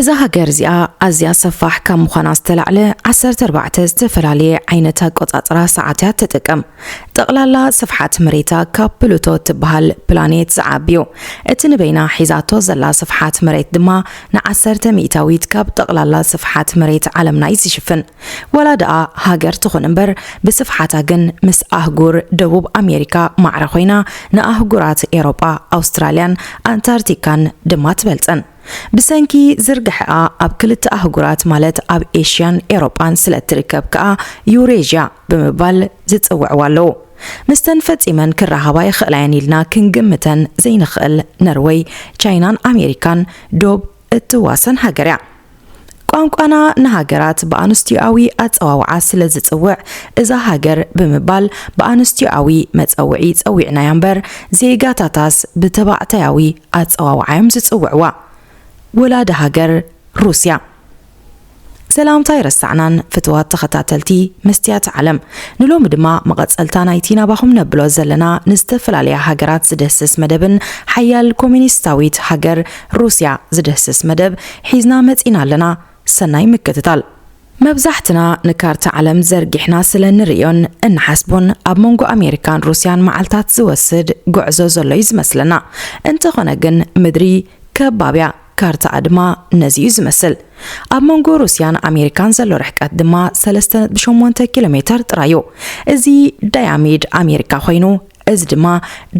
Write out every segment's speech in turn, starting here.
እዛ ሃገር እዚኣ ኣዝያ ሰፋሕ ካብ ምዃና ዝተላዕለ ዓሰርተ ኣርባዕተ ዝተፈላለየ ዓይነት ኣቆጻጽራ ሰዓት እያ ትጥቀም። ጠቕላላ ስፍሓት መሬታ ካብ ፕሉቶ እትበሃል ፕላኔት ዝዓቢ እዩ። እቲ ንበይና ሒዛቶ ዘላ ስፍሓት መሬት ድማ ንዓሰርተ ሚእታዊት ካብ ጠቕላላ ስፍሓት መሬት ዓለምና እዩ ዝሽፍን። ዋላ ደኣ ሃገር ትኹን እምበር፣ ብስፍሓታ ግን ምስ ኣህጉር ደቡብ ኣሜሪካ ማዕረ ኮይና፣ ንኣህጉራት ኤሮጳ፣ ኣውስትራልያን ኣንታርክቲካን ድማ ትበልጸን። ብሰንኪ ዝርግሐኣ ኣብ ክልተ ኣህጉራት ማለት ኣብ ኤሽያን ኤሮጳን ስለ እትርከብ ከኣ ዩሬዥያ ብምባል ዝጽውዕዋ ኣለዉ። ምስተን ፈጺመን ክራኸባ ይኽእላ እየን ኢልና ክንግምተን ዘይንኽእል ነርወይ፣ ቻይናን ኣሜሪካን ዶብ እትዋሰን ሃገር እያ። ቋንቋና ንሃገራት ብኣንስትዮኣዊ ኣጸዋውዓ ስለ ዝጽውዕ፣ እዛ ሃገር ብምባል ብኣንስትዮኣዊ መጸውዒ ጸዊዕናያ እምበር፣ ዜጋታታስ ብተባዕታያዊ ኣጸዋውዓ እዮም ዝጽውዕዋ። ወላዲ ሃገር ሩስያ። ሰላምታ ኣይረሳዕናን ፍትዋት ተኸታተልቲ መስትያት ዓለም። ንሎሚ ድማ መቐጸልታ ናይቲ ናባኹም ነብሎ ዘለና ንዝተፈላለያ ሃገራት ዝድህስስ መደብን ሓያል ኮሚኒስታዊት ሃገር ሩስያ ዝድህስስ መደብ ሒዝና መጺና ኣለና። ሰናይ ምክትታል። መብዛሕትና ንካርታ ዓለም ዘርጊሕና ስለ ንርእዮን እንሓስቦን ኣብ መንጎ ኣሜሪካን ሩስያን መዓልታት ዝወስድ ጉዕዞ ዘሎ እዩ ዝመስለና። እንተኾነ ግን ምድሪ ከባብ እያ፣ ካርታኣ ድማ ነዚ እዩ ዝመስል። ኣብ መንጎ ሩስያን ኣሜሪካን ዘሎ ርሕቀት ድማ ሰለስተ ነጥቢ ሸሞንተ ኪሎ ሜተር ጥራይ እዩ። እዚ ዳያሚድ ኣሜሪካ ኮይኑ፣ እዚ ድማ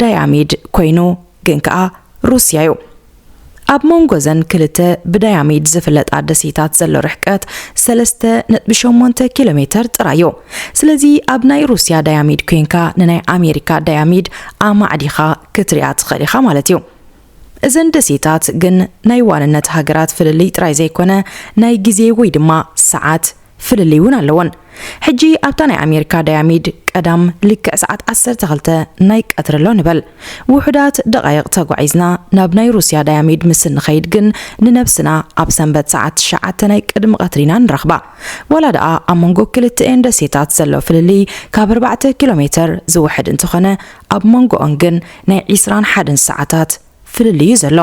ዳያሚድ ኮይኑ ግን ከኣ ሩስያ እዩ። ኣብ መንጎ እዘን ክልተ ብዳያሚድ ዝፍለጣ ደሴታት ዘሎ ርሕቀት ሰለስተ ነጥቢ ሸሞንተ ኪሎ ሜተር ጥራይ እዩ። ስለዚ ኣብ ናይ ሩስያ ዳያሚድ ኮይንካ ንናይ ኣሜሪካ ዳያሚድ ኣማዕዲኻ ክትሪኣ ትኽእል ኢኻ ማለት እዩ። እዘን ደሴታት ግን ናይ ዋንነት ሃገራት ፍልልይ ጥራይ ዘይኮነ ናይ ግዜ ወይ ድማ ሰዓት ፍልልይ እውን ኣለወን። ሕጂ ኣብታ ናይ ኣሜሪካ ዳያሚድ ቀዳም ልክዕ ሰዓት ዓሰርተ ክልተ ናይ ቀትሪ ኣሎ ንበል። ውሑዳት ደቓይቕ ተጓዒዝና ናብ ናይ ሩስያ ዳያሚድ ምስ እንኸይድ ግን ንነብስና ኣብ ሰንበት ሰዓት ትሽዓተ ናይ ቅድሚ ቀትሪ ኢና ንረኽባ። ዋላ ደኣ ኣብ መንጎ ክልተኤን ደሴታት ዘሎ ፍልልይ ካብ ኣርባዕተ ኪሎ ሜተር ዝውሕድ እንተኾነ ኣብ መንጎኦን ግን ናይ ዒስራን ሓደን ሰዓታት ፍልልይ እዩ ዘሎ።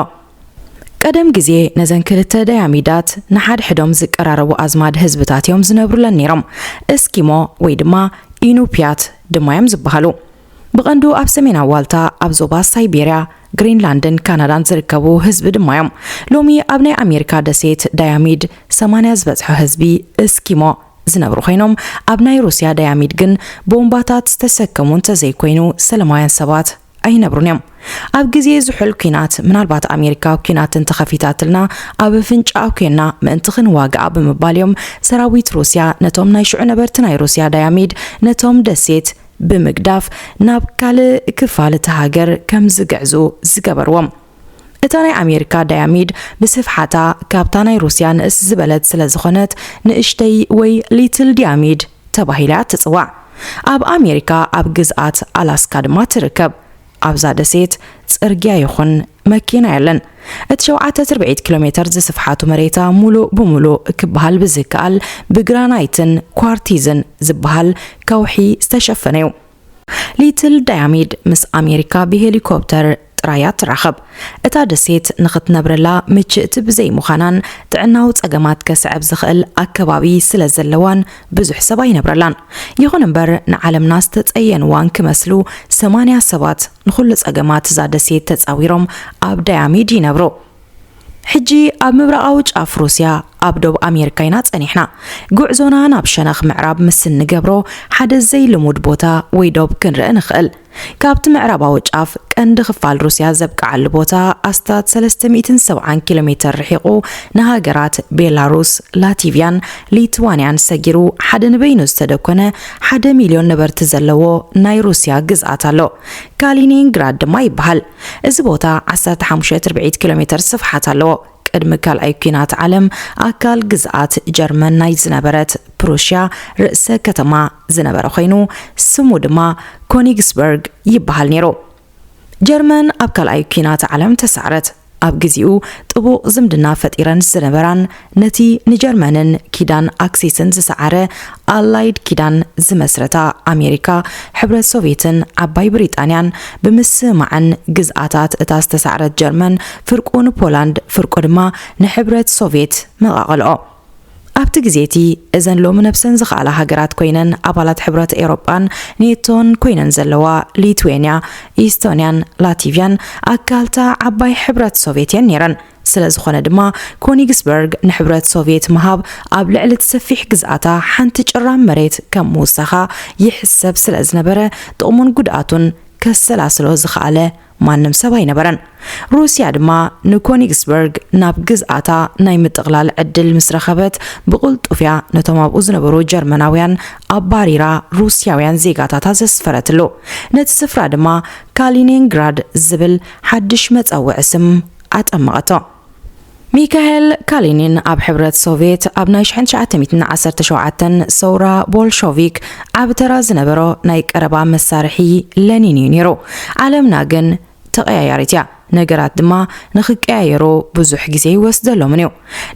ቀደም ግዜ ነዘን ክልተ ዳያሚዳት ንሓድሕዶም ዝቀራረቡ ኣዝማድ ህዝብታት እዮም ዝነብሩለን ነይሮም። እስኪሞ ወይ ድማ ኢኑፒያት ድማ እዮም ዝበሃሉ። ብቐንዱ ኣብ ሰሜናዊ ዋልታ ኣብ ዞባ ሳይቤርያ፣ ግሪንላንድን ካናዳን ዝርከቡ ህዝቢ ድማ እዮም። ሎሚ ኣብ ናይ ኣሜሪካ ደሴት ዳያሚድ ሰማንያ ዝበጽሖ ህዝቢ እስኪሞ ዝነብሩ ኮይኖም፣ ኣብ ናይ ሩስያ ዳያሚድ ግን ቦምባታት ዝተሰከሙ እንተዘይኮይኑ ሰላማውያን ሰባት ኣይነብሩን እዮም። ኣብ ግዜ ዝሑል ኲናት፣ ምናልባት ኣሜሪካ ኲናት እንተኸፊታትልና ኣብ ኣፍንጫኣ ኲንና ምእንቲ ክንዋግኣ ብምባል እዮም ሰራዊት ሩስያ ነቶም ናይ ሽዑ ነበርቲ ናይ ሩስያ ዳያሚድ ነቶም ደሴት ብምግዳፍ ናብ ካልእ ክፋል እታ ሃገር ከም ዝግዕዙ ዝገበርዎም። እታ ናይ ኣሜሪካ ዳያሚድ ብስፍሓታ ካብታ ናይ ሩስያ ንእስ ዝበለት ስለ ዝኾነት ንእሽተይ ወይ ሊትል ዳያሚድ ተባሂላ እያ ትጽዋዕ። ኣብ ኣሜሪካ ኣብ ግዝኣት ኣላስካ ድማ ትርከብ። ኣብዛ ደሴት ጽርግያ ይኹን መኪና የለን። እቲ ሸውዓተ ትርብዒት ኪሎ ሜተር ዝስፍሓቱ መሬታ ሙሉእ ብሙሉእ ክበሃል ብዝከኣል ብግራናይትን ኳርቲዝን ዝበሃል ከውሒ ዝተሸፈነ እዩ። ሊትል ዳያሚድ ምስ ኣሜሪካ ብሄሊኮፕተር ጥራይ እያ ትራኸብ። እታ ደሴት ንኽትነብረላ ምችእቲ ብዘይምዃናን ጥዕናዊ ጸገማት ከስዕብ ዝኽእል ኣከባቢ ስለ ዘለዋን ብዙሕ ሰብ ኣይነብረላን። ይኹን እምበር ንዓለምና ዝተጸየንዋን ክመስሉ ሰማንያ ሰባት ንኹሉ ጸገማት እዛ ደሴት ተጻዊሮም ኣብ ዳያሚድ ይነብሩ። ሕጂ ኣብ ምብራቓዊ ጫፍ ሩስያ ኣብ ዶብ ኣሜሪካ ኢና ጸኒሕና። ጉዕዞና ናብ ሸነኽ ምዕራብ ምስ እንገብሮ ሓደ ዘይልሙድ ቦታ ወይ ዶብ ክንርኢ ንኽእል። ካብቲ ምዕራባዊ ጫፍ ቀንዲ ክፋል ሩስያ ዘብቅዓሉ ቦታ ኣስታት ሰለስተ ሚእትን ሰብዓን ኪሎ ሜተር ርሒቑ ንሃገራት ቤላሩስ፣ ላቲቭያን ሊትዋንያን ሰጊሩ ሓደ ንበይኑ ዝተደኮነ ሓደ ሚልዮን ነበርቲ ዘለዎ ናይ ሩስያ ግዝኣት ኣሎ። ካሊኒንግራድ ድማ ይበሃል። እዚ ቦታ ዓሰርተ ሓሙሽተ ትርብዒት ኪሎ ሜተር ስፍሓት ኣለዎ። ቅድሚ ካልኣይ ኲናት ዓለም ኣካል ግዝኣት ጀርመን ናይ ዝነበረት ፕሩሽያ ርእሰ ከተማ ዝነበረ ኮይኑ ስሙ ድማ ኮኒግስበርግ ይበሃል ነይሩ። ጀርመን ኣብ ካልኣይ ኲናት ዓለም ተሳዕረት። ኣብ ግዜኡ ጥቡቕ ዝምድና ፈጢረን ዝነበራን፣ ነቲ ንጀርመንን ኪዳን ኣክሲስን ዝሰዓረ ኣላይድ ኪዳን ዝመስረታ ኣሜሪካ፣ ሕብረት ሶቪየትን ዓባይ ብሪጣንያን ብምስምማዕን፣ ግዝኣታት እታ ዝተሳዕረት ጀርመን ፍርቁ ንፖላንድ፣ ፍርቁ ድማ ንሕብረት ሶቪየት መቓቐልኦ። ኣብቲ ግዜ እቲ፣ እዘን ሎሚ ነብሰን ዝኸኣላ ሃገራት ኮይነን ኣባላት ሕብረት ኤውሮጳን ኔቶን ኮይነን ዘለዋ ሊትዌንያ፣ ኢስቶንያን ላቲቭያን ኣካልታ ዓባይ ሕብረት ሶቪየት እየን ነይረን። ስለ ዝኾነ ድማ፣ ኮኒግስበርግ ንሕብረት ሶቪየት ምሃብ ኣብ ልዕሊ እቲ ሰፊሕ ግዝኣታ ሓንቲ ጭራም መሬት ከም ምውሳኻ ይሕሰብ ስለ ዝነበረ፣ ጥቕሙን ጉድኣቱን ከሰላስሎ ዝኸኣለ ማንም ሰብ ኣይነበረን። ሩስያ ድማ ንኮኒግስበርግ ናብ ግዝኣታ ናይ ምጥቕላል ዕድል ምስ ረኸበት፣ ብቕልጡፍያ ነቶም ኣብኡ ዝነበሩ ጀርመናውያን ኣባሪራ፣ ሩስያውያን ዜጋታታ ዘስፈረትሉ። ነቲ ስፍራ ድማ ካሊኒንግራድ ዝብል ሓድሽ መጸውዒ ስም ኣጠመቐቶ። ሚካኤል ካሊኒን ኣብ ሕብረት ሶቪየት ኣብ ናይ ሽሕን ትሽዓተ ሚእትን ዓሰርተ ሸውዓተን ሰውራ ቦልሾቪክ ዓቢ ተራ ዝነበሮ ናይ ቀረባ መሳርሒ ለኒን እዩ ነይሩ። ዓለምና ግን ተቐያያሪት እያ። ነገራት ድማ ንኽቀያየሩ ብዙሕ ግዜ ይወስደሎምን እዩ።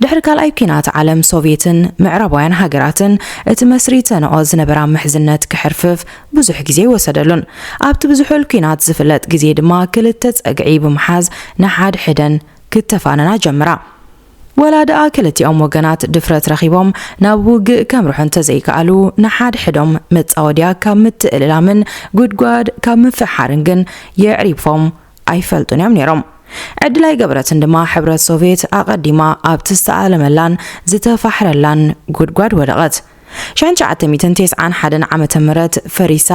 ድሕሪ ካልኣይ ኲናት ዓለም፣ ሶቪየትን ምዕራባውያን ሃገራትን እቲ መስሪተንኦ ዝነበራ ምሕዝነት ክሕርፍፍ ብዙሕ ግዜ ይወሰደሉን። ኣብቲ ብዝሑል ኲናት ዝፍለጥ ግዜ ድማ ክልተ ጸግዒ ብምሓዝ ንሓድሕደን ክተፋነና ጀምራ። ወላ ደኣ ክልቲኦም ወገናት ድፍረት ረኺቦም ናብ ውግእ ከምርሑ እንተዘይከኣሉ፣ ንሓድሕዶም መጻወድያ ካብ ምትእልላምን ጉድጓድ ካብ ምፍሓርን ግን የዕሪፎም ኣይፈልጡን እዮም ነይሮም። ዕድል ኣይገበረትን ድማ ሕብረት ሶቪየት ኣቐዲማ ኣብቲ ዝተኣለመላን ዝተፋሕረላን ጉድጓድ ወደቐት። ሽሕን ትሽዓተ ሚእትን ተስዓን ሓደን ዓመተ ምህረት ፈሪሳ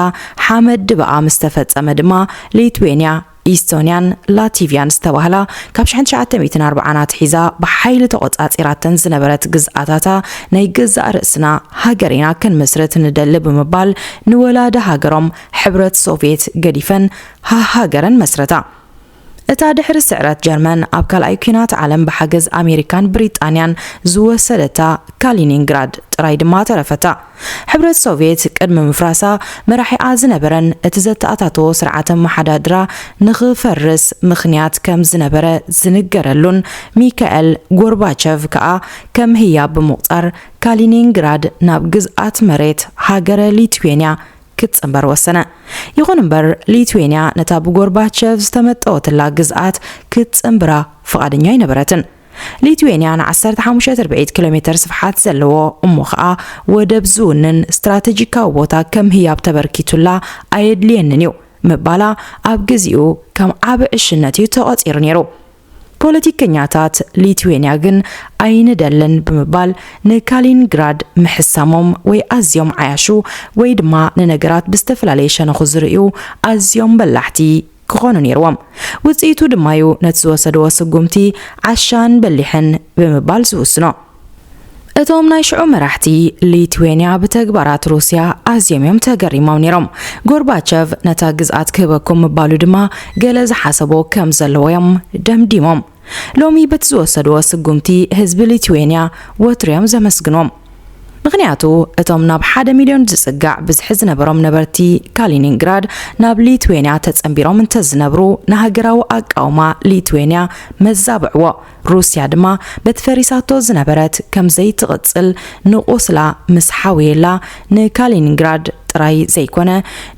ሓመድ ድበኣ ምስ ተፈጸመ ድማ፣ ሊትዌንያ፣ ኢስቶንያን ላቲቭያን ዝተባህላ ካብ ሽሕን ትሽዓተ ሚእትን ኣርብዓን ኣትሒዛ ብሓይሊ ተቖጻጺራተን ዝነበረት ግዝኣታታ፣ ናይ ገዛእ ርእስና ሃገር ኢና ክንመስርት ንደሊ ብምባል፣ ንወላዲ ሃገሮም ሕብረት ሶቪየት ገዲፈን ሃ-፣ ሃገረን መስረታ። እታ ድሕሪ ስዕረት ጀርመን ኣብ ካልኣይ ኲናት ዓለም ብሓገዝ ኣሜሪካን ብሪጣንያን ዝወሰደታ ካሊኒንግራድ ጥራይ ድማ ተረፈታ። ሕብረት ሶቪየት ቅድሚ ምፍራሳ፣ መራሒኣ ዝነበረን እቲ ዘተኣታተዎ ስርዓት ኣመሓዳድራ ንኽፈርስ ምኽንያት ከም ዝነበረ ዝንገረሉን ሚካኤል ጎርባቸቭ ከኣ ከም ህያብ ብምቑጻር፣ ካሊኒንግራድ ናብ ግዝኣት መሬት ሃገረ ሊትዌንያ ክትጽንበር ወሰነ። ይኹን እምበር፣ ሊትዌንያ ነታ ብጎርባቸቭ ዝተመጠወትላ ግዝኣት ክትጽንብራ ፍቓደኛ ኣይነበረትን። ሊትዌንያ ን ዓሰርተ ሓሙሽተ ርብዒት ኪሎ ሜተር ስፍሓት ዘለዎ፣ እሞ ኸኣ ወደብ ዝውንን ስትራተጂካዊ ቦታ ከም ህያብ ተበርኪቱላ ኣየድልየንን እዩ ምባላ ኣብ ግዜኡ ከም ዓቢ ዕሽነት እዩ ተቖጺሩ ነይሩ። ፖለቲከኛታት ሊትዌንያ ግን ኣይንደልን ብምባል ንካሊንግራድ ምሕሳሞም፣ ወይ ኣዝዮም ዓያሹ ወይ ድማ ንነገራት ብዝተፈላለየ ሸነኹ ዝርእዩ ኣዝዮም በላሕቲ ክኾኑ ነይርዎም። ውጽኢቱ ድማ እዩ ነቲ ዝወሰድዎ ስጉምቲ ዓሻን በሊሕን ብምባል ዝውስኖ። እቶም ናይ ሽዑ መራሕቲ ሊትዌንያ ብተግባራት ሩስያ ኣዝዮም እዮም ተገሪሞም ነይሮም። ጎርባቸቭ ነታ ግዝኣት ክህበኩም ምባሉ ድማ ገለ ዝሓሰቦ ከም ዘለዎ እዮም ደምዲሞም። ሎሚ በቲ ዝወሰድዎ ስጉምቲ ህዝቢ ሊትዌንያ ወትሩ እዮም ዘመስግንዎም። ምኽንያቱ እቶም ናብ ሓደ ሚልዮን ዝጽጋዕ ብዝሒ ዝነበሮም ነበርቲ ካሊኒንግራድ ናብ ሊትዌንያ ተጸንቢሮም እንተዝነብሩ፣ ንሃገራዊ ኣቃውማ ሊትዌንያ መዛብዕዎ። ሩስያ ድማ በቲ ፈሪሳቶ ዝነበረት ከም ዘይትቕጽል፣ ንቑስላ ምስ ሓወየላ፣ ንካሊኒንግራድ ጥራይ ዘይኮነ፣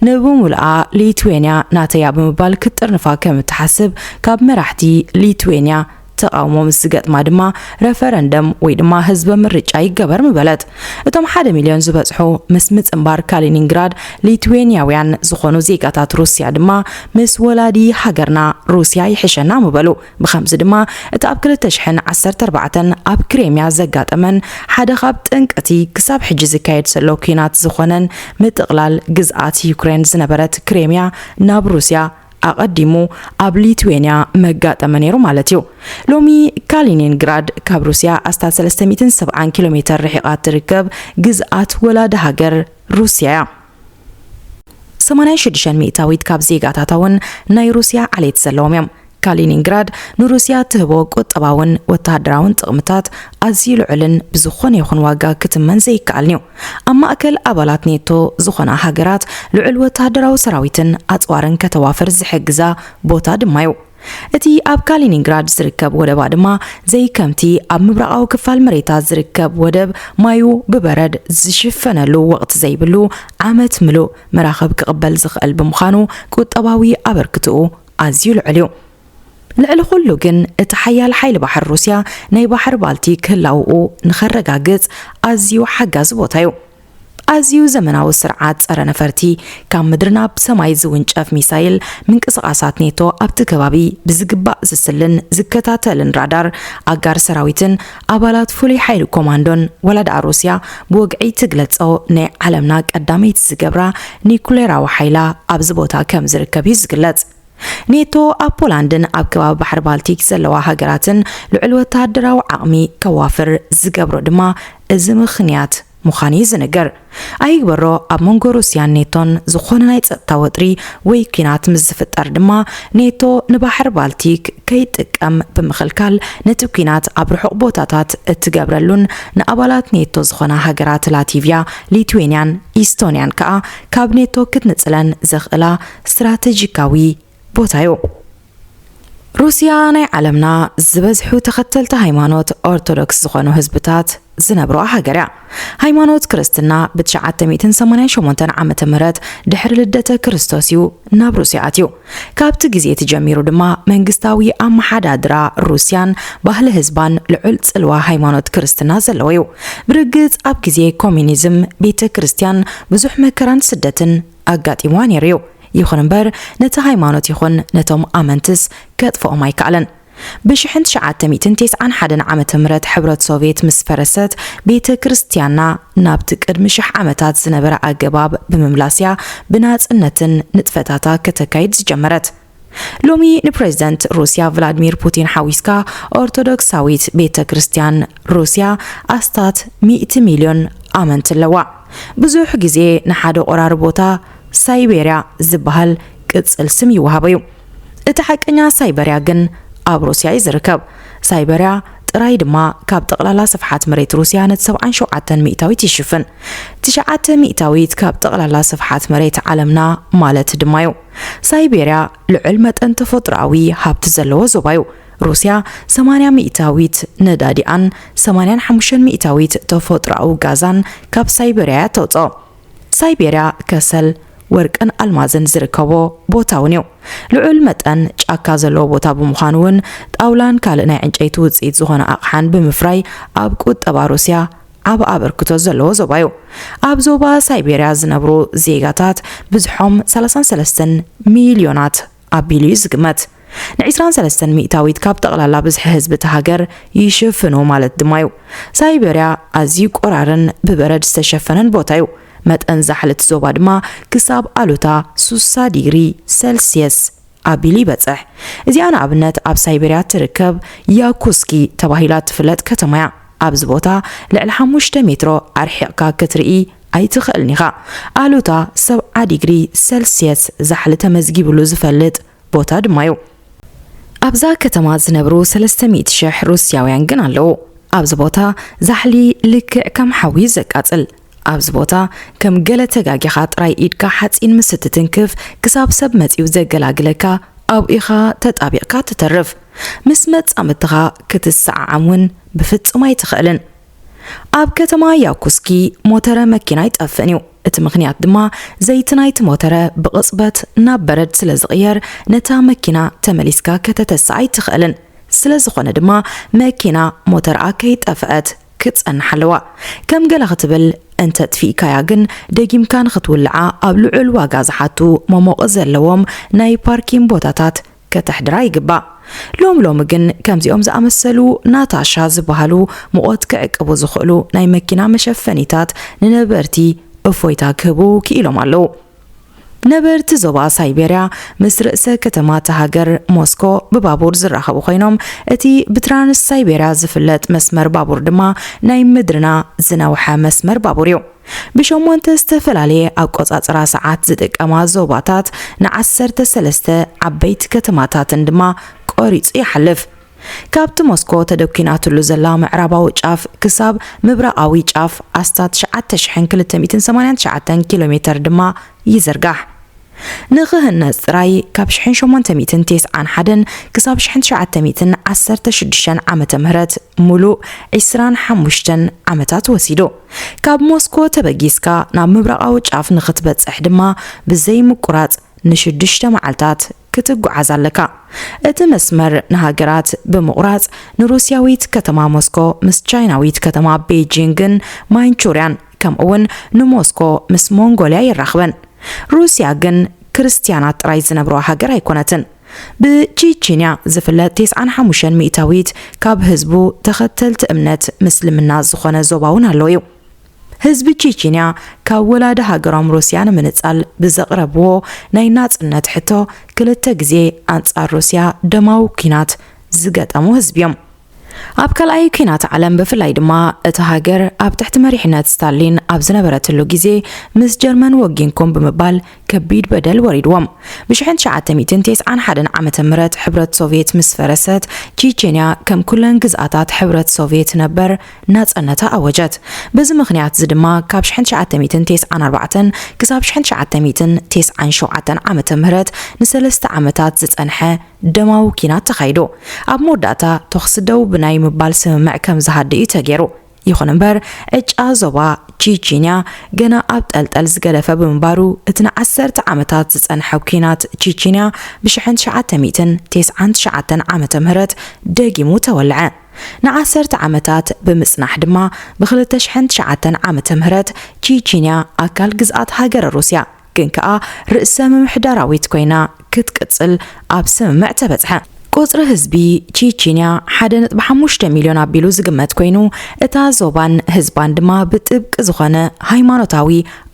ንብሙሉኣ ሊትዌንያ ናተያ ብምባል ክትጥርንፋ ከም እትሓስብ ካብ መራሕቲ ሊትዌንያ ተቓውሞ ምስ ዝገጥማ ድማ፣ ረፈረንደም ወይ ድማ ህዝበ ምርጫ ይገበር ምበለት። እቶም ሓደ ሚልዮን ዝበጽሑ፣ ምስ ምጽንባር ካሊኒንግራድ ሊትዌንያውያን ዝኾኑ ዜጋታት ሩስያ ድማ፣ ምስ ወላዲ ሃገርና ሩስያ ይሕሸና ምበሉ። ብኸምዚ ድማ፣ እቲ ኣብ ክልተ ሽሕን ዓሰርተ ኣርባዕተን ኣብ ክሬምያ ዘጋጠመን ሓደ ካብ ጠንቅቲ ክሳብ ሕጂ ዝካየድ ዘሎ ኲናት ዝኾነን ምጥቕላል ግዝኣት ዩክሬን ዝነበረት ክሬምያ ናብ ሩስያ ኣቐዲሙ ኣብ ሊትዌንያ መጋጠመ ነይሩ ማለት እዩ። ሎሚ ካሊኒንግራድ ካብ ሩስያ ኣስታት ሰለስተ ሚእትን ሰብዓን ኪሎ ሜተር ርሒቓ እትርከብ ግዝኣት ወላዲ ሃገር ሩስያ እያ። ሰማንያን ሽዱሽተን ሚእታዊት ካብ ዜጋታታ እውን ናይ ሩስያ ዓሌት ዘለዎም እዮም። ካሊኒንግራድ ንሩስያ እትህቦ ቁጠባውን ወተሃደራውን ጥቕምታት ኣዝዩ ልዑልን ብዝኾነ ይኹን ዋጋ ክትመን ዘይከኣልን እዩ። ኣብ ማእከል ኣባላት ኔቶ ዝኾና ሃገራት ልዑል ወተሃደራዊ ሰራዊትን ኣጽዋርን ከተዋፍር ዝሕግዛ ቦታ ድማ እዩ። እቲ ኣብ ካሊኒንግራድ ዝርከብ ወደባ ድማ ዘይከምቲ ኣብ ምብራቓዊ ክፋል መሬታ ዝርከብ ወደብ ማዩ ብበረድ ዝሽፈነሉ ወቕቲ ዘይብሉ ዓመት ምሉእ መራኽብ ክቕበል ዝኽእል ብምዃኑ ቁጠባዊ ኣበርክትኡ ኣዝዩ ልዑል እዩ። ልዕሊ ኩሉ ግን እቲ ሓያል ሓይሊ ባሕሪ ሩስያ ናይ ባሕሪ ባልቲክ ህላውኡ ንኸረጋግጽ ኣዝዩ ሓጋዚ ቦታ እዩ። ኣዝዩ ዘመናዊ ስርዓት ጸረ ነፈርቲ፣ ካብ ምድሪ ናብ ሰማይ ዝውንጨፍ ሚሳይል፣ ምንቅስቓሳት ኔቶ ኣብቲ ከባቢ ብዝግባእ ዝስልን ዝከታተልን ራዳር፣ ኣጋር ሰራዊትን ኣባላት ፍሉይ ሓይሊ ኮማንዶን፣ ወላ ደኣ ሩስያ ብወግዒ ትግለጾ ናይ ዓለምና ቀዳመይቲ ዝገብራ ኒኩሌራዊ ሓይላ ኣብዚ ቦታ ከም ዝርከብ እዩ ዝግለጽ። ኔቶ ኣብ ፖላንድን ኣብ ከባቢ ባሕሪ ባልቲክ ዘለዋ ሃገራትን ልዑል ወተሃደራዊ ዓቕሚ ከዋፍር ዝገብሮ ድማ እዚ ምኽንያት ምዃኑ እዩ ዝንገር። ኣይግበሮ ኣብ መንጎ ሩስያን ኔቶን ዝኾነ ናይ ጸጥታ ወጥሪ ወይ ኲናት ምስ ዝፍጠር ድማ ኔቶ ንባሕሪ ባልቲክ ከይጥቀም ብምኽልካል ነቲ ኲናት ኣብ ርሑቕ ቦታታት እትገብረሉን ንኣባላት ኔቶ ዝኾና ሃገራት ላቲቭያ፣ ሊትዌንያን ኢስቶንያን ከኣ ካብ ኔቶ ክትንጽለን ዘኽእላ ስትራተጂካዊ ቦታ እዩ። ሩስያ ናይ ዓለምና ዝበዝሑ ተኸተልቲ ሃይማኖት ኦርቶዶክስ ዝኾኑ ህዝብታት ዝነብሩዋ ሃገር እያ። ሃይማኖት ክርስትና ብ988 ዓመተ ምህረት ድሕሪ ልደተ ክርስቶስ እዩ ናብ ሩስያ ኣትዩ። ካብቲ ግዜ እቲ ጀሚሩ ድማ መንግስታዊ ኣመሓዳድራ ሩስያን ባህሊ ህዝባን ልዑል ጽልዋ ሃይማኖት ክርስትና ዘለዎ እዩ። ብርግጽ ኣብ ግዜ ኮሚኒዝም ቤተ ክርስቲያን ብዙሕ መከራን ስደትን ኣጋጢምዋ ነይሩ እዩ። ይኹን እምበር ነቲ ሃይማኖት ይኹን ነቶም ኣመንትስ ከጥፍኦም ኣይከኣለን። ብ1991 ዓመተ ምህረት ሕብረት ሶቭየት ምስ ፈረሰት ቤተ ክርስቲያንና ናብቲ ቅድሚ ሽሕ ዓመታት ዝነበረ ኣገባብ ብምምላስያ ብናጽነትን ንጥፈታታ ከተካይድ ዝጀመረት። ሎሚ ንፕሬዝደንት ሩስያ ቭላድሚር ፑቲን ሓዊስካ ኦርቶዶክሳዊት ቤተ ክርስቲያን ሩስያ ኣስታት ሚእቲ ሚልዮን ኣመንቲ ኣለዋ። ብዙሕ ግዜ ንሓደ ቆራሪ ቦታ ሳይቤርያ ዝበሃል ቅጽል ስም ይወሃቦ እዩ። እቲ ሓቀኛ ሳይበርያ ግን ኣብ ሩስያ እዩ ዝርከብ። ሳይበርያ ጥራይ ድማ ካብ ጠቕላላ ስፍሓት መሬት ሩስያ ነቲ 77 ሚእታዊት ይሽፍን። ትሽዓተ ሚእታዊት ካብ ጠቕላላ ስፍሓት መሬት ዓለምና ማለት ድማ እዩ። ሳይቤርያ ልዑል መጠን ተፈጥሮኣዊ ሃብቲ ዘለዎ ዞባ እዩ። ሩስያ 80 ሚእታዊት ነዳዲኣን 85 ሚእታዊት ተፈጥሮኣዊ ጋዛን ካብ ሳይቤርያ እያ ተውፅኦ። ሳይቤርያ ከሰል፣ ወርቅን ኣልማዝን ዝርከቦ ቦታ እውን እዩ። ልዑል መጠን ጫካ ዘለዎ ቦታ ብምዃኑ እውን ጣውላን ካልእ ናይ ዕንጨይቲ ውፅኢት ዝኾነ ኣቕሓን ብምፍራይ ኣብ ቁጠባ ሩስያ ዓቢ ኣበርክቶ ዘለዎ ዞባ እዩ። ኣብ ዞባ ሳይቤርያ ዝነብሩ ዜጋታት ብዝሖም 33 ሚልዮናት ኣቢሉ እዩ ዝግመት። ን23 ሚእታዊት ካብ ጠቕላላ ብዝሒ ህዝቢ እቲ ሃገር ይሽፍኑ ማለት ድማ እዩ። ሳይቤርያ ኣዝዩ ቆራርን ብበረድ ዝተሸፈነን ቦታ እዩ። መጠን ዛሕሊ እቲ ዞባ ድማ ክሳብ ኣሉታ 60 ዲግሪ ሰልስየስ ኣቢሉ ይበጽሕ። እዚኣ ንኣብነት ኣብ ሳይቤርያ ትርከብ ያኩስኪ ተባሂላ ትፍለጥ ከተማ እያ። ኣብዚ ቦታ ልዕሊ 5 ሜትሮ ኣርሒቕካ ክትርኢ ኣይትኽእልን ኢኻ። ኣሉታ 70 ዲግሪ ሰልስየስ ዛሕሊ ተመዝጊብሉ ዝፈልጥ ቦታ ድማ እዩ። ኣብዛ ከተማ ዝነብሩ 300,000 ሩስያውያን ግን ኣለዉ። ኣብዚ ቦታ ዛሕሊ ልክዕ ከም ሓዊ እዩ ዘቃጽል። ኣብዚ ቦታ ከም ገለ ተጋጊኻ ጥራይ ኢድካ ሓጺን ምስ እትትንክፍ ክሳብ ሰብ መጺኡ ዘገላግለካ ኣብኡ ኢኻ ተጣቢቕካ ትተርፍ። ምስ መጻምድትኻ ክትሰዓዓም እውን ብፍጹም ኣይትኽእልን። ኣብ ከተማ ያኩስኪ ሞተረ መኪና ኣይጠፍእን እዩ። እቲ ምኽንያት ድማ ዘይቲ ናይቲ ሞተረ ብቕጽበት ናብ በረድ ስለ ዝቕየር ነታ መኪና ተመሊስካ ከተተስኣ ኣይትኽእልን። ስለ ዝኾነ ድማ መኪና ሞተርኣ ከይጠፍአት ክትጸንሕ ኣለዋ። ከም ገለ ክትብል እንተ ጥፊእካያ ግን ደጊምካ ንኽትውልዓ ኣብ ልዑል ዋጋ ዝሓቱ መሞቒ ዘለዎም ናይ ፓርኪን ቦታታት ከተሕድራ ይግባእ። ሎም ሎሚ ግን ከምዚኦም ዝኣመሰሉ ናታሻ ዝበሃሉ ሙቐት ክዕቅቡ ዝኽእሉ ናይ መኪና መሸፈኒታት ንነበርቲ እፎይታ ክህቡ ክኢሎም ኣለዉ። ነበርቲ ዞባ ሳይቤርያ ምስ ርእሰ ከተማ እታ ሃገር ሞስኮ ብባቡር ዝራኸቡ ኮይኖም፣ እቲ ብትራንስ ሳይቤርያ ዝፍለጥ መስመር ባቡር ድማ ናይ ምድርና ዝነውሐ መስመር ባቡር እዩ። ብሸሞንተ ዝተፈላለየ ኣቆጻጽራ ሰዓት ዝጥቀማ ዞባታት ንዓሰርተ ሰለስተ ዓበይቲ ከተማታትን ድማ ቆሪጹ ይሓልፍ። ካብቲ ሞስኮ ተደኲናትሉ ዘላ ምዕራባዊ ጫፍ ክሳብ ምብራቓዊ ጫፍ ኣስታት 9,289 ኪሎ ሜተር ድማ ይዝርጋሕ። ንኽህነጽ ጥራይ ካብ ሽሕን ሸሞንተ ሚእትን ተስዓን ሓደን ክሳብ ሽሕን ትሽዓተ ሚእትን ዓሰርተ ሽዱሽተን ዓመተ ምህረት ሙሉእ ዕስራን ሓሙሽተን ዓመታት ወሲዱ። ካብ ሞስኮ ተበጊስካ ናብ ምብራቓዊ ጫፍ ንኽትበጽሕ ድማ ብዘይ ምቁራጽ ንሽዱሽተ መዓልታት ክትጓዓዝ ኣለካ። እቲ መስመር ንሃገራት ብምቑራጽ ንሩስያዊት ከተማ ሞስኮ ምስ ቻይናዊት ከተማ ቤጂንግን ማንቹርያን ከምኡውን ንሞስኮ ምስ ሞንጎልያ የራኽበን። ሩስያ ግን ክርስትያናት ጥራይ ዝነብርዋ ሃገር ኣይኮነትን። ብቺቺንያ ዝፍለጥ ተስዓን ሓሙሽተን ሚእታዊት ካብ ህዝቡ ተኸተልቲ እምነት ምስልምና ዝኾነ ዞባ እውን ኣለዎ እዩ። ህዝቢ ቺቺንያ ካብ ወላዲ ሃገሮም ሩስያ ንምንጻል ብዘቕረብዎ ናይ ናጽነት ሕቶ ክልተ ግዜ ኣንጻር ሩስያ ደማዊ ኲናት ዝገጠሙ ህዝቢ እዮም። ኣብ ካልኣይ ኲናት ዓለም ብፍላይ ድማ እታ ሃገር ኣብ ትሕቲ መሪሕነት ስታሊን ኣብ ዝነበረትሉ ግዜ ምስ ጀርመን ወጊንኩም ብምባል ከቢድ በደል ወሪድዎም። ብ ሽሕን ትሽዓተ ሚእትን ተስዓን ሓደን ዓመተ ምህረት ሕብረት ሶቭየት ምስ ፈረሰት ቺቺንያ ከም ኩለን ግዝኣታት ሕብረት ሶቭየት ነበር ናጸነታ ኣወጀት። በዚ ምኽንያት እዚ ድማ ካብ ሽሕን ትሽዓተ ሚእትን ተስዓን ኣርባዕተን ክሳብ ሽሕን ትሽዓተ ሚእትን ተስዓን ሸውዓተን ዓመተ ምህረት ንሰለስተ ዓመታት ዝጸንሐ ደማዊ ኲናት ተኻይዱ። ኣብ መወዳእታ ተኹሲ ደው ብናይ ምባል ስምምዕ ከም ዝሃድእ እዩ ተገይሩ። ይኹን እምበር ዕጫ ዞባ ቺቺንያ ገና ኣብ ጠልጠል ዝገደፈ ብምንባሩ እቲ ንዓሰርተ ዓመታት ዝጸንሐ ኲናት ቺቺንያ ብ ሽሕን ትሽዓተ ሚእትን ተስዓን ትሽዓተን ዓመተ ምህረት ደጊሙ ተወልዐ። ንዓሰርተ ዓመታት ብምጽናሕ ድማ ብ ክልተ ሽሕን ትሽዓተን ዓመተ ምህረት ቺቺንያ ኣካል ግዝኣት ሃገረ ሩስያ ግን ከኣ ርእሰ ምምሕዳራዊት ኮይና ክትቅጽል ኣብ ስምምዕ ተበጽሐ። ቁጽሪ ህዝቢ ቺቺንያ ሓደ ነጥቢ ሓሙሽተ ሚልዮን ኣቢሉ ዝግመት ኮይኑ፣ እታ ዞባን ህዝባን ድማ ብጥብቂ ዝኾነ ሃይማኖታዊ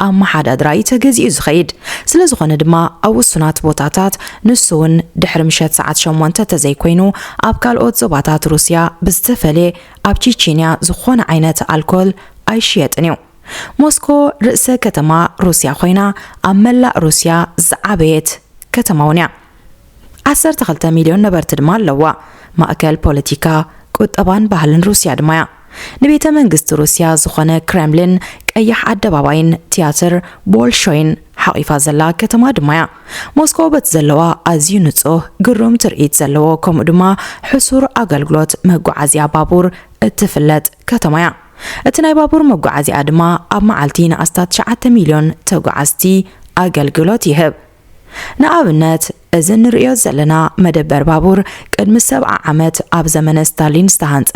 ኣመሓዳድራ እዩ ተገዚኡ ዝኸይድ። ስለ ዝኾነ ድማ ኣብ ውሱናት ቦታታት ንሱ እውን ድሕሪ ምሸት ሰዓት ሸሞንተ ተዘይኮይኑ ኣብ ካልኦት ዞባታት ሩስያ ብዝተፈለየ ኣብ ቺቺንያ ዝኾነ ዓይነት ኣልኮል ኣይሽየጥን እዩ። ሞስኮ ርእሰ ከተማ ሩስያ ኮይና ኣብ መላእ ሩስያ ዝዓበየት ከተማ እውን እያ። ዓሰርተ ክልተ ሚልዮን ነበርቲ ድማ ኣለዋ። ማእከል ፖለቲካ፣ ቁጠባን ባህልን ሩስያ ድማ እያ። ንቤተ መንግስቲ ሩስያ ዝኾነ ክሬምሊን፣ ቀያሕ ኣደባባይን ቲያትር ቦልሾይን ሓቒፋ ዘላ ከተማ ድማ እያ። ሞስኮ በቲ ዘለዋ ኣዝዩ ንጹህ፣ ግሩም ትርኢት ዘለዎ፣ ከምኡ ድማ ሕሱር ኣገልግሎት መጓዓዝያ ባቡር እትፍለጥ ከተማ እያ። እቲ ናይ ባቡር መጓዓዝያ ድማ ኣብ መዓልቲ ንኣስታት ትሽዓተ ሚልዮን ተጓዓዝቲ ኣገልግሎት ይህብ። ንኣብነት፣ እዚ እንርእዮ ዘለና መደበር ባቡር ቅድሚ ሰብዓ ዓመት ኣብ ዘመነ ስታሊን ዝተሃንጸ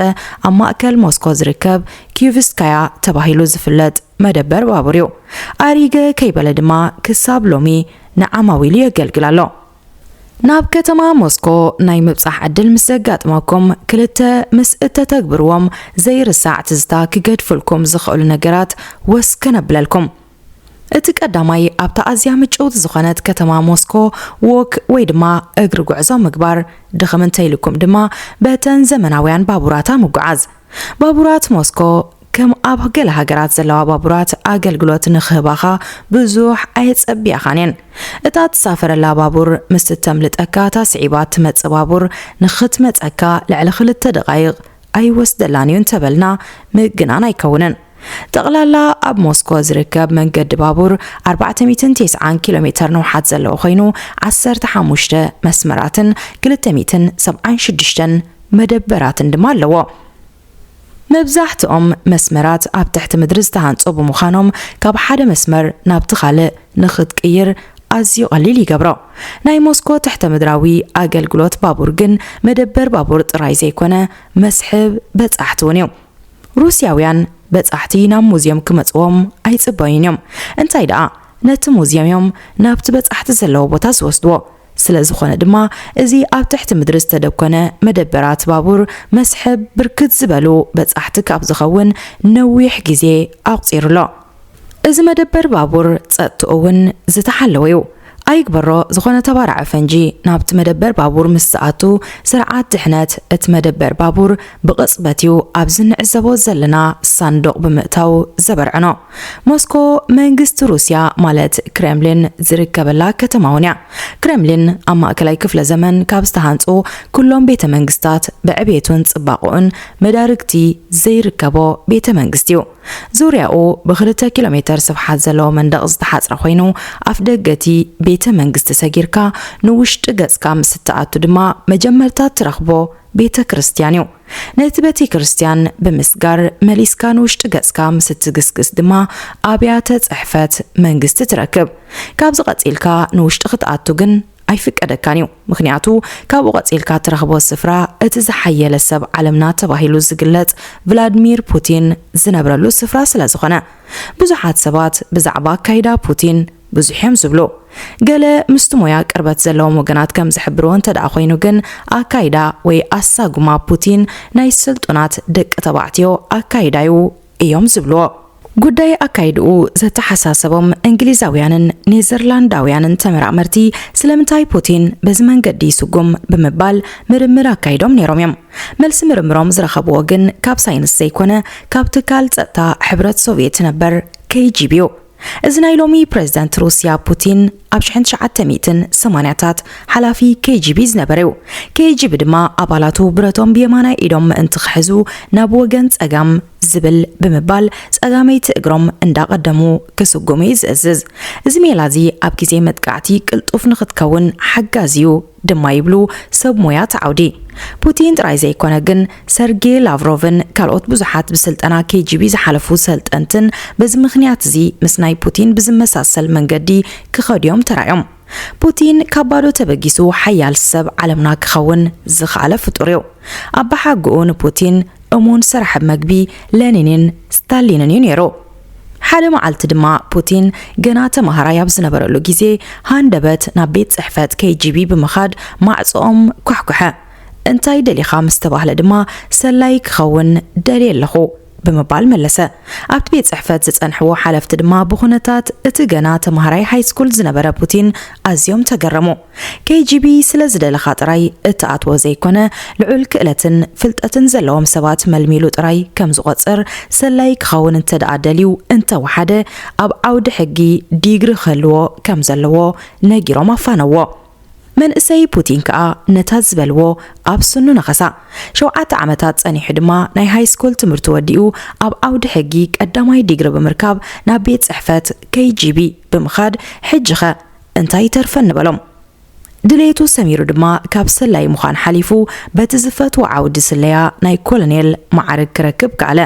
ኣብ ማእከል ሞስኮ ዝርከብ ኪዩቭስካያ ተባሂሉ ዝፍለጥ መደበር ባቡር እዩ። ኣሪገ ከይበለ ድማ ክሳብ ሎሚ ንዓማዊሉ የገልግል ኣሎ። ናብ ከተማ ሞስኮ ናይ ምብጻሕ ዕድል ምስ ዘጋጥመኩም፣ ክልተ ምስ እተተግብርዎም ዘይርሳዕ ትዝታ ክገድፉልኩም ዝኽእሉ ነገራት ወስ ከነብለልኩም። እቲ ቀዳማይ ኣብታ ኣዝያ ምጭውቲ ዝኾነት ከተማ ሞስኮ ዎክ ወይ ድማ እግሪ ጉዕዞ ምግባር፣ ድኽም እንተኢልኩም ድማ በተን ዘመናውያን ባቡራታ ምጉዓዝ። ባቡራት ሞስኮ ከም ኣብ ገለ ሃገራት ዘለዋ ባቡራት ኣገልግሎት ንኽህባኻ ብዙሕ ኣየጸብያኻን እየን። እታ ትሳፈረላ ባቡር ምስ እተምልጠካ እታ ስዒባ እትመጽእ ባቡር ንኽትመጸካ ልዕሊ ክልተ ደቓይቕ ኣይወስደላን እዩ እንተበልና ምግናን ኣይከውንን። ጠቕላላ ኣብ ሞስኮ ዝርከብ መንገዲ ባቡር ኣርባዕተ ሚእትን ተስዓን ኪሎ ሜተር ንውሓት ዘለዎ ኮይኑ፣ ዓሰርተ ሓሙሽተ መስመራትን ክልተ ሚእትን ሰብዓን ሽዱሽተን መደበራትን ድማ ኣለዎ። መብዛሕትኦም መስመራት ኣብ ትሕቲ ምድሪ ዝተሃንጹ ብምዃኖም፣ ካብ ሓደ መስመር ናብቲ ካልእ ንኽትቅይር ኣዝዩ ቀሊል ይገብሮ። ናይ ሞስኮ ትሕተ ምድራዊ ኣገልግሎት ባቡር ግን መደበር ባቡር ጥራይ ዘይኮነ፣ መስሕብ በጻሕቲ እውን እዩ። ሩስያውያን በጻሕቲ ናብ ሙዝየም ክመጽዎም ኣይጽበዩን እዮም። እንታይ ደኣ፣ ነቲ ሙዝየም እዮም ናብቲ በጻሕቲ ዘለዎ ቦታ ዝወስድዎ። ስለ ዝኾነ ድማ፣ እዚ ኣብ ትሕቲ ምድሪ ዝተደኮነ መደበራት ባቡር መስሕብ ብርክት ዝበሉ በጻሕቲ ካብ ዝኸውን ነዊሕ ግዜ ኣቑጺሩ ኣሎ። እዚ መደበር ባቡር ጸጥትኡ እውን ዝተሓለወ እዩ። ኣይግበሮ፣ ዝኾነ ተባራዒ ፈንጂ ናብቲ መደበር ባቡር ምስ ዝኣቱ፣ ስርዓት ድሕነት እቲ መደበር ባቡር ብቕጽበት እዩ ኣብዚ ንዕዘቦ ዘለና ሳንዱቕ ብምእታው ዘበርዕኖ። ሞስኮ መንግስቲ ሩስያ ማለት ክሬምሊን ዝርከበላ ከተማ እውን እያ። ክሬምሊን ኣብ ማእከላይ ክፍለ ዘመን ካብ ዝተሃንጹ ኩሎም ቤተ መንግስታት ብዕቤቱን ጽባቕኡን መዳርግቲ ዘይርከቦ ቤተ መንግስቲ እዩ። ዙርያኡ ብክልተ ኪሎ ሜተር ስፍሓት ዘለዎ መንደቕ ዝተሓጽረ ኮይኑ፣ ኣፍ ደገ እቲ ቤተ መንግስቲ ሰጊርካ ንውሽጢ ገጽካ ምስ እትኣቱ ድማ መጀመርታ እትረኽቦ ቤተ ክርስቲያን እዩ። ነቲ ቤተ ክርስቲያን ብምስጋር መሊስካ ንውሽጢ ገጽካ ምስ እትግስግስ ድማ ኣብያተ ጽሕፈት መንግስቲ ትረክብ። ካብዚ ቀጺልካ ንውሽጢ ክትኣቱ ግን ኣይፍቀደካን እዩ። ምኽንያቱ ካብኡ ቀጺልካ እትረኽቦ ስፍራ እቲ ዝሓየለ ሰብ ዓለምና ተባሂሉ ዝግለጽ ቭላድሚር ፑቲን ዝነብረሉ ስፍራ ስለ ዝኾነ። ብዙሓት ሰባት ብዛዕባ ኣካይዳ ፑቲን ብዙሕ እዮም ዝብሉ። ገለ ምስቲ ሞያ ቅርበት ዘለዎም ወገናት ከም ዝሕብርዎ እንተ ደኣ ኮይኑ ግን ኣካይዳ ወይ ኣሳጉማ ፑቲን ናይ ስልጡናት ደቂ ተባዕትዮ ኣካይዳ እዩ እዮም ዝብልዎ። ጉዳይ ኣካይድኡ ዘተሓሳሰቦም እንግሊዛውያንን ኔዘርላንዳውያንን ተመራመርቲ ስለምንታይ ፑቲን በዚ መንገዲ ይስጉም ብምባል ምርምር ኣካይዶም ነይሮም እዮም። መልሲ ምርምሮም ዝረኸብዎ ግን ካብ ሳይንስ ዘይኮነ ካብ ትካል ጸጥታ ሕብረት ሶቪየት ነበር ኬ ጂ ቢ እዩ። እዚ ናይ ሎሚ ፕሬዝዳንት ሩስያ ፑቲን ኣብ ሽሕን ትሽዓተ ሚእትን ሰማንያታት ሓላፊ ኬ ጂ ቢ ዝነበረ እዩ። ኬ ጂ ቢ ድማ ኣባላቱ ብረቶም ብየማናይ ኢዶም ምእንቲ ክሕዙ ናብ ወገን ጸጋም ዝብል ብምባል ጸጋመይቲ እግሮም እንዳቐደሙ ክስጉሙ እዩ ዝእዝዝ። እዚ ሜላ እዚ ኣብ ግዜ መጥቃዕቲ ቅልጡፍ ንኽትከውን ሓጋዚ እዩ ድማ ይብሉ ሰብ ሞያ እቲ ዓውዲ። ፑቲን ጥራይ ዘይኮነ ግን ሰርጌ ላቭሮቭን ካልኦት ብዙሓት ብስልጠና ኬ ጂ ቢ ዝሓለፉ ሰልጠንትን በዚ ምኽንያት እዚ ምስ ናይ ፑቲን ብዝመሳሰል መንገዲ ክኸዱ እዮም ተራእዮም። ፑቲን ካብ ባዶ ተበጊሱ ሓያል ሰብ ዓለምና ክኸውን ዝኸኣለ ፍጡር እዩ። ኣባሓጎኡ ንፑቲን እሙን ሰራሒ መግቢ ለኒንን ስታሊንን እዩ ነይሩ። ሓደ መዓልቲ ድማ ፑቲን ገና ተማሃራይ ኣብ ዝነበረሉ ግዜ ሃንደበት ናብ ቤት ጽሕፈት ኬ ጂ ቢ ብምኻድ ማዕጾኦም ኳሕኩሐ። እንታይ ደሊኻ ምስ ተባህለ ድማ ሰላይ ክኸውን ደልየ ኣለኹ ብምባል መለሰ። ኣብቲ ቤት ጽሕፈት ዝጸንሕዎ ሓለፍቲ ድማ ብኹነታት እቲ ገና ተማሃራይ ሃይስኩል ዝነበረ ፑቲን ኣዝዮም ተገረሙ። ኬ ጂ ቢ ስለ ዝደለኻ ጥራይ እትኣትዎ ዘይኮነ ልዑል ክእለትን ፍልጠትን ዘለዎም ሰባት መልሚሉ ጥራይ ከም ዝቖጽር ሰላይ ክኸውን እንተ ደኣ ደልዩ እንተወሓደ ኣብ ዓውዲ ሕጊ ዲግሪ ክህልዎ ከም ዘለዎ ነጊሮም ኣፋነዎ። መንእሰይ ፑቲን ከኣ ነታ ዝበልዎ ኣብ ስኑ ነኸሳ። ሸውዓተ ዓመታት ጸኒሑ ድማ ናይ ሃይስኩል ትምህርቱ ወዲኡ ኣብ ዓውዲ ሕጊ ቀዳማይ ዲግሪ ብምርካብ ናብ ቤት ጽሕፈት ኬ ጂ ቢ ብምኻድ ሕጂኸ እንታይ ይተርፈኒ በሎም። ድሌቱ ሰሚሩ ድማ ካብ ሰላይ ምዃን ሓሊፉ በቲ ዝፈትዎ ዓውዲ ስለያ ናይ ኮሎኔል ማዕርግ ክረክብ ከኣለ።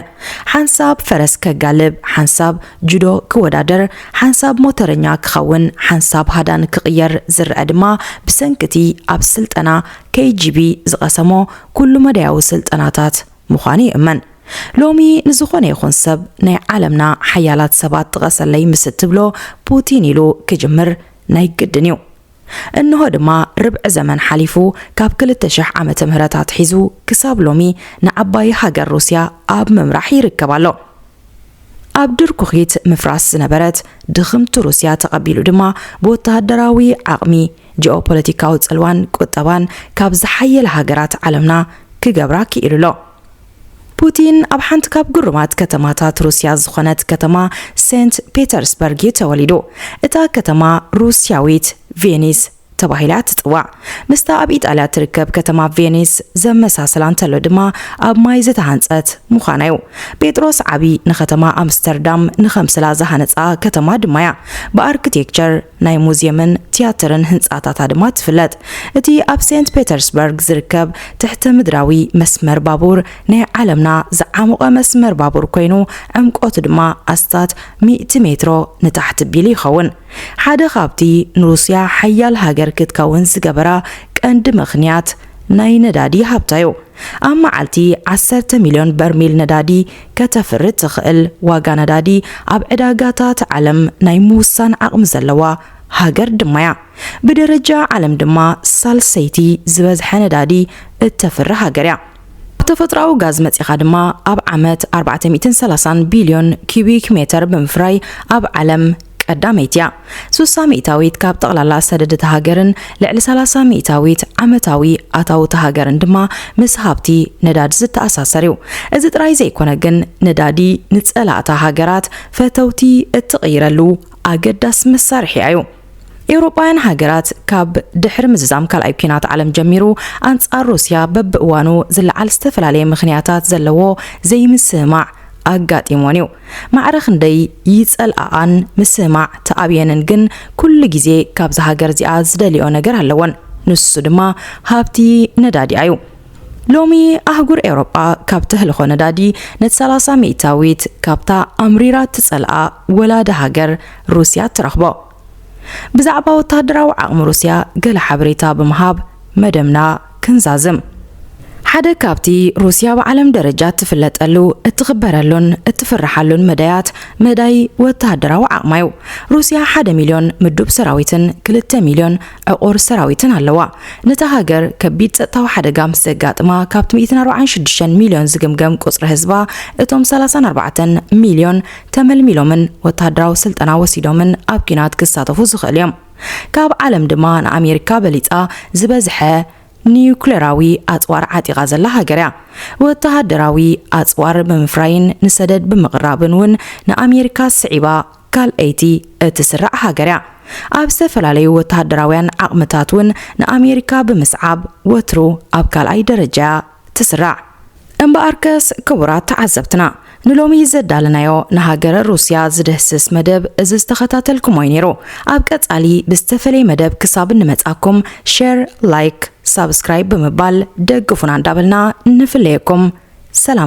ሓንሳብ ፈረስ ከጋልብ፣ ሓንሳብ ጁዶ ክወዳደር፣ ሓንሳብ ሞተረኛ ክኸውን፣ ሓንሳብ ሃዳን ክቕየር ዝረኣ ድማ ብሰንኪ እቲ ኣብ ስልጠና ኬ ጂ ቢ ዝቐሰሞ ኩሉ መዳያዊ ስልጠናታት ምዃኑ ይእመን። ሎሚ ንዝኾነ ይኹን ሰብ ናይ ዓለምና ሓያላት ሰባት ጥቀሰለይ ምስ እትብሎ ፑቲን ኢሉ ክጅምር ናይ ግድን እዩ። እንሆ ድማ ርብዒ ዘመን ሓሊፉ ካብ ክልተ ሽሕ ዓመተ ምህረት ኣትሒዙ ክሳብ ሎሚ ንዓባይ ሃገር ሩስያ ኣብ ምምራሕ ይርከብ ኣሎ። ኣብ ድርኩኺት ምፍራስ ዝነበረት ድኽምቲ ሩስያ ተቐቢሉ ድማ ብወተሃደራዊ ዓቕሚ፣ ጂኦፖለቲካዊ ጽልዋን ቁጠባን ካብ ዝሓየለ ሃገራት ዓለምና ክገብራ ክኢሉ ኣሎ። ፑቲን ኣብ ሓንቲ ካብ ግሩማት ከተማታት ሩስያ ዝኾነት ከተማ ሴንት ፔተርስበርግ እዩ ተወሊዱ። እታ ከተማ ሩስያዊት ቬኒስ ተባሂላ ትጽዋዕ። ምስታ ኣብ ኢጣልያ ትርከብ ከተማ ቬኒስ ዘመሳስላ እንተሎ ድማ ኣብ ማይ ዝተሃንጸት ምዃና እዩ። ጴጥሮስ ዓቢ ንከተማ ኣምስተርዳም ንኸምስላ ዝሃነጻ ከተማ ድማ እያ። ብኣርክቴክቸር ናይ ሙዝየምን ቲያትርን ህንጻታታ ድማ ትፍለጥ። እቲ ኣብ ሴንት ፔተርስበርግ ዝርከብ ትሕተ ምድራዊ መስመር ባቡር ናይ ዓለምና ዝዓሞቐ መስመር ባቡር ኮይኑ ዕምቆቱ ድማ ኣስታት ሚእቲ ሜትሮ ንታሕቲ ቢሉ ይኸውን። ሓደ ካብቲ ንሩስያ ሓያል ሃገር ክትከውን ዝገበራ ቀንዲ ምኽንያት ናይ ነዳዲ ሃብታ እዩ። ኣብ መዓልቲ ዓሰርተ ሚልዮን በርሚል ነዳዲ ከተፍሪ ትኽእል ዋጋ ነዳዲ ኣብ ዕዳጋታት ዓለም ናይ ምውሳን ዓቕሚ ዘለዋ ሃገር ድማ እያ። ብደረጃ ዓለም ድማ ሳልሰይቲ ዝበዝሐ ነዳዲ እተፍሪ ሃገር እያ። ብተፈጥሮኣዊ ጋዝ መጺኻ ድማ ኣብ ዓመት ኣርባዕተ ሚእትን ሰላሳን ቢልዮን ኪዩቢክ ሜተር ብምፍራይ ኣብ ዓለም ቀዳመይቲ እያ። ሱሳ ሚእታዊት ካብ ጠቕላላ ሰደድ እታ ሃገርን ልዕሊ ሰላሳ ሚእታዊት ዓመታዊ ኣታዊ እታ ሃገርን ድማ ምስ ሃብቲ ነዳዲ ዝተኣሳሰር እዩ። እዚ ጥራይ ዘይኮነ ግን ነዳዲ ንጸላእታ ሃገራት ፈተውቲ እትቕይረሉ ኣገዳሲ መሳርሒ እዩ። ኤውሮጳውያን ሃገራት ካብ ድሕሪ ምዝዛም ካልኣይ ኲናት ዓለም ጀሚሩ ኣንጻር ሩስያ በብእዋኑ ዝለዓል ዝተፈላለየ ምኽንያታት ዘለዎ ዘይምስምማዕ ኣጋጢሞን እዩ። ማዕረ ክንደይ ይጸልኣኣን ምስማዕ ተኣብየንን ግን ኩሉ ግዜ ካብዛ ሃገር እዚኣ ዝደልዮ ነገር ኣለወን። ንሱ ድማ ሃብቲ ነዳዲ እዩ። ሎሚ ኣህጉር ኤውሮጳ ካብ ተህልኾ ነዳዲ ነቲ ሰላሳ ሚእታዊት ካብታ ኣምሪራ ትጸልኣ ወላዲ ሃገር ሩስያ ትረኽቦ። ብዛዕባ ወተሃደራዊ ዓቕሚ ሩስያ ገለ ሓበሬታ ብምሃብ መደብና ክንዛዝም። ሓደ ካብቲ ሩስያ ብዓለም ደረጃ እትፍለጠሉ፣ እትኽበረሉን እትፍርሓሉን መዳያት መዳይ ወተሃደራዊ ዓቕማ እዩ። ሩስያ ሓደ ሚልዮን ምዱብ ሰራዊትን ክልተ ሚልዮን ዕቑር ሰራዊትን ኣለዋ። ነታ ሃገር ከቢድ ጸጥታዊ ሓደጋ ምስ ዘጋጥማ፣ ካብቲ ሚእትን ኣርባዓን ሽዱሽተን ሚልዮን ዝግምገም ቁጽሪ ህዝባ፣ እቶም ሰላሳን ኣርባዕተን ሚልዮን ተመልሚሎምን ወተሃደራዊ ስልጠና ወሲዶምን ኣብ ኲናት ክሳተፉ ዝኽእሉ እዮም። ካብ ዓለም ድማ ንኣሜሪካ በሊጻ ዝበዝሐ ኒዩክሌራዊ ኣጽዋር ዓጢቓ ዘላ ሃገር እያ። ወተሃደራዊ ኣጽዋር ብምፍራይን ንሰደድ ብምቕራብን እውን ንኣሜሪካ ስዒባ ካልኣይቲ እትስራዕ ሃገር እያ። ኣብ ዝተፈላለዩ ወተሃደራውያን ዓቕምታት እውን ንኣሜሪካ ብምስዓብ ወትሩ ኣብ ካልኣይ ደረጃ እያ ትስራዕ። እምበኣርከስ ክቡራት ተዓዘብትና፣ ንሎሚ ዘዳለናዮ ንሃገረ ሩስያ ዝድህስስ መደብ እዚ ዝተኸታተልኩሞ እዩ ነይሩ። ኣብ ቀጻሊ ብዝተፈለየ መደብ ክሳብ እንመጻኩም ሸር፣ ላይክ፣ ሳብስክራይብ ብምባል ደግፉና እንዳበልና ንፍለየኩም። ሰላም።